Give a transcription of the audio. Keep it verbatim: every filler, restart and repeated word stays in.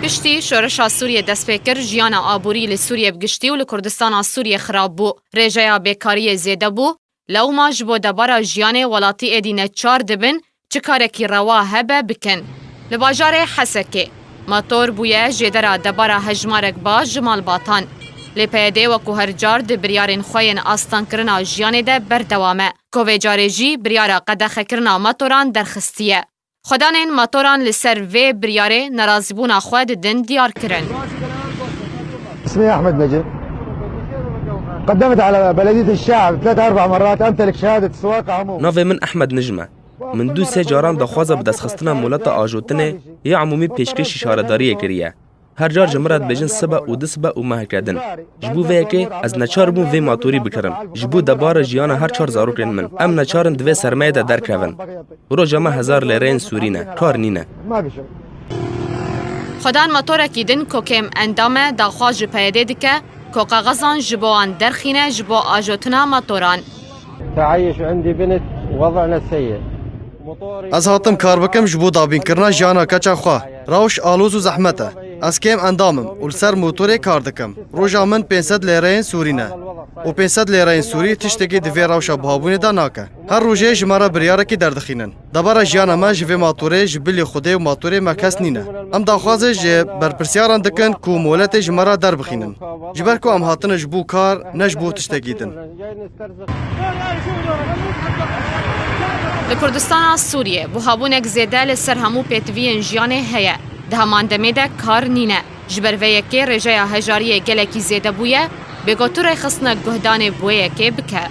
Piştî şoreşa Sûriyê dest pê kir, jiyana aborî li Sûriyê bi giştî û li Kurdistana Sûriyê xirab bû. Rêjeya bêkariyê zêde bû. Lewma ji bo debara jiyanê welatî êdî neçar dibin, çi karekî rewa hebe bikin. Li bajarê Hesekê, motor bûye jêdera debara hejmarek baş ji malbatan. Lê P Y D wekû her car di biryarên xwe yên astengkirina jiyanê de berdewam e, ku vê carê jî biryara qedexekirina motoran derxistiye. Xwedanên motoran li ser vê biryarê nerazîbûna xwe didin diyar kirin. اسمي أحمد نجم. قدمت على بلدية الشاعة ثلاث أربع مرات، أمتلك شهادة السواقة عموما. Navê min Ehmed Nijm e. Min du sê caran daxwaza bidestxistina moleta ajotinê yê emûmî pêşkêşî şaredariyê kiriye. Her car ji min re dibêjin sibe û du sibe û meheke din. Ji bo vê yekê ez neçar bûm vê matorî bikirim. Ji bo debara jiyana her çar zarokên min. Em neçarin di vê sermeyê de derkevin. Roja me hezar lêreyên Sûrî ne. Kar nîne. Xwedan motorekî din ku kêm endam e, daxwaz ji P Y D dike ku kaxezan ji bo wan derxîne ji bo ajotina motoran. تعيش عندي بنت، وضعنا سيء. Ez hatim kar bikim ji bo dabînkirina jiyana keça xwe. Rewş aloz û zehmet e. Ez kêm endam im û li ser motorê kar dikim. Roja min pênc sed lêreyên Sûrî ne û pênc sed lêreyên Sûrî tiştekî di vê rewşa buhabûnê de nake. Her rojê ji me re biryarekî derdixînin. Debara jiyana me ji vê matorê ji bilî Xwedê û matorê me kes nîne. Em daxwazê ji berpirsiyaran dikin ku moletê ji me re derbixînin. Ji ber ku em hatine ji bo kar, ne ji bo tiştekî din. Li Kurdistana Sûriyê buhabûnek zêde li ser hemû pêtiviyên jiyanê heye. Di heman demê de kar nîne. Ji ber vê yekê rêjeya hejariyê gelekî zêde bûye, bêgo tu rêxistinek guhdanê bi wê yekê bike.